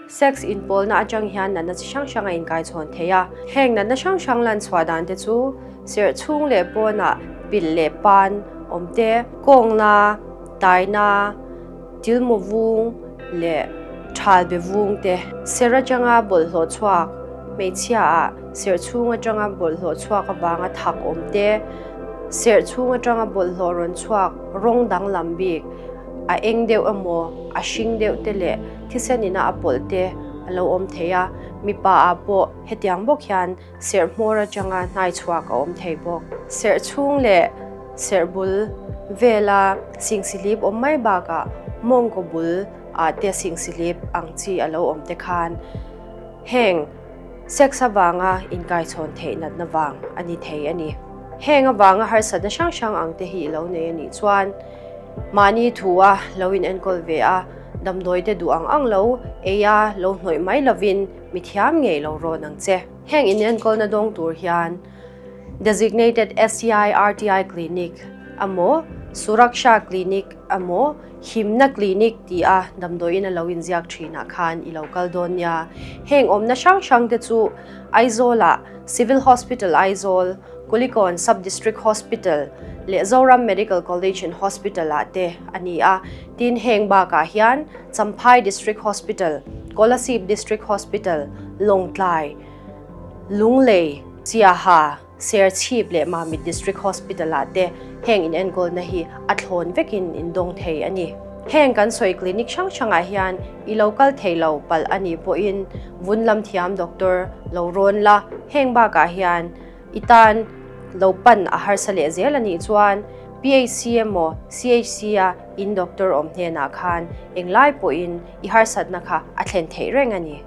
Sex inpawlna atang hian natna chi hrang hrang a inkaichhawn thei a. Heng natna hrang hrang lan chhuah dan te chu serh chhung leh pawnah pilh leh pan awm te, kawngna, taina, tilmaw vung leh thal be vung te, serh atanga bawlhhlawh chhuak, hmeichhia ah serh chhung atanga bawlhhlawh chhuak avanga thak awm te, serh chhung atanga bawlhhlawh rawn chhuak rawng danglam bik, a eng deuh emaw a hring deuh te leh thisen ina a pawlh te a lo awm thei a, mipa ah pawh hetiang bawk hian serh hmawr atanga hnai chhuak a awm thei bawk. Serh chhung leh serh bul vela singsihlip awm mai bakah mawngkaw bul ah te singsihlip ang chi a lo awm te khan heng sex avanga inkaichhawn theih natna vang a ni thei a ni. Heng avanga harsatna hrang hrang ang te hi i lo nei a nih chuan Mahni thu a lo in enkawl ve a, damdawi te duh ang ang lo ei a, lo hnawih mai lovin mi thiam ngei lo rawn ang che. Heng in enkawlna dawng tur hian Designated SCI RTI Clinic emaw Suraksha Clinic emaw Himna Clinic ti a damdawiin a lo inziak thinah khan i lo kal dawn nia. Heng awmna hrang hrang te chu Aizawl-ah Civil Hospital Aizawl, Kulikawn Sub-District Hospital leh Zoram Medical College and Hospital ah te a ni a. Tin, heng bakah hian Champhai District Hospital, Kolasib District Hospital, Lawngtlai, Lunglei, Chiaha, Serchhip leh Mamit District Hospital ah te heng inenkawlna hi a thlawn vekin in dawng thei a ni. Heng kan sawi clinic hrang hrangah hian i lo kal thei lo palh a nih pawhin vun lam thiam doctor lo rawn la, heng bakah hian I tan lo pan a harsa leh zel a nih chuan PHC emaw CHC a in doctor awm hnenah khan englai pawhin i harsatna kha a thlen theih reng a ni.